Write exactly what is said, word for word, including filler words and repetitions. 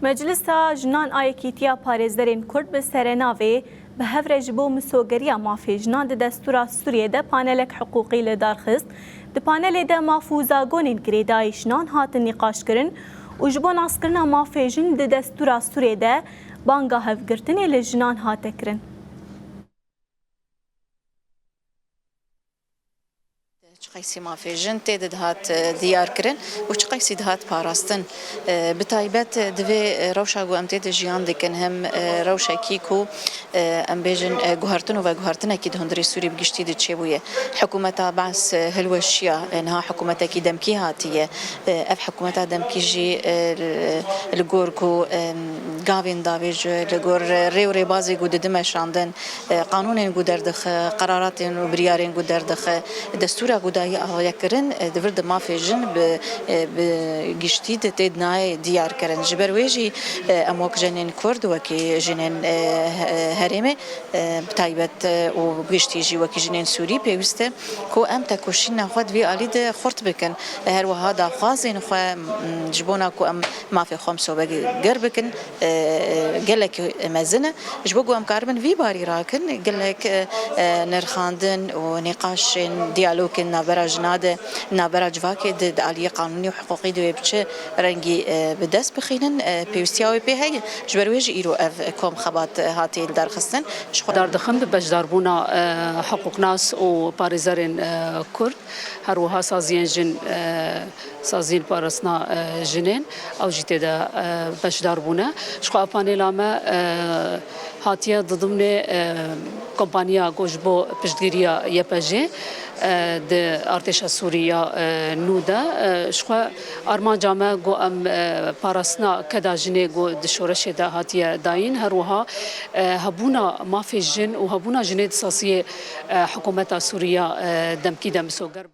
Meclisa Jinan a Yekîtiya Parêzerên Kurd bi serenavê bi hev re ji bo misogeriya mafê jinan di destûra Sûriyê de panelek hiqûqî li dar xist. Di panelê de maf û zagonên girêdayî jinan hatin nîqaşkirin û ji bo naskirina mafê jin di destûra Sûriyê de banga hevgirtinê li jinan hate kirin. Çiqaysî mafê jin tê de dihat, e, diyar kirin û çiqaysî dihat parastin. E, bi taybet, e, divê, e, rewşa ku em tê de jiyan dikin, hem, e, rewşekî ku, e, em bêjin, e, guhertin û veguhertinekî di hundirê Sûrî bi giştî de çêbûye. Hikûmeta Be's, e, hilweşiya, e, niha hikûmetekî demkî hatiye. E, ev hikûmeta demkî jî, e, li, li gor ku, e, gavên davêj, li gor rê û rêbazê ku didi meşandin, e, qanûnên ku derdixe, qeraratên û biryarên ku derdixe, destûra ku dayî avayekirin, e, di vir di mafê jin bi, e, bi giştî di tê dinayê diyar kirin. Ji ber wê jî, e, em wek jenên Kurd, wekî jinên, e, he-, herêmê, e, bi taybet, e, û bi giştî jî wekî jinên Sûrî pêwîst e ku em tekoşîna xwe di vî alî de xurt bikin. E, her wiha daxwazên xwe, m, ji bona ku em mafê xwe misobeger bikin, e, e, gelek mezin e. Ji bo ku em karibin vî barî rakin, gelek, e, e, nirxandin û nîqaşên diyalogên navbera jina de, navbera civakê de, di aliyê qanûnî û hiqûqî de wê bi çi rengî, e, bi dest bixînin, e, pêwîstiya wê pê heye. Ji ber wê jî îro ev kom xebat, e, hatiye lidarxistin. Ji xwe dar dixin bi beşdarbûna, e, hiqûqnas û parêzerên, e, Kurd, her wiha saziyên jin, e, saziyên parastina, e, jinên, ew jî tê de, e, beşdar bûne. Ji xwe panêla me, e, hatiye di dimnê, e, kompaniya ku ji bo piştgiriya Y P G, e, di artêşa Sûrî ya, e, nû de, e, ji xwe armanca me ku em, e, parastina keda jinê ku di şoreşê de hatiye dayîn, her wiha, e, hebûna mafê jin û hebûna jinê di saziyê, e, hikûmeta Sûrî ya, e, demkî de misoger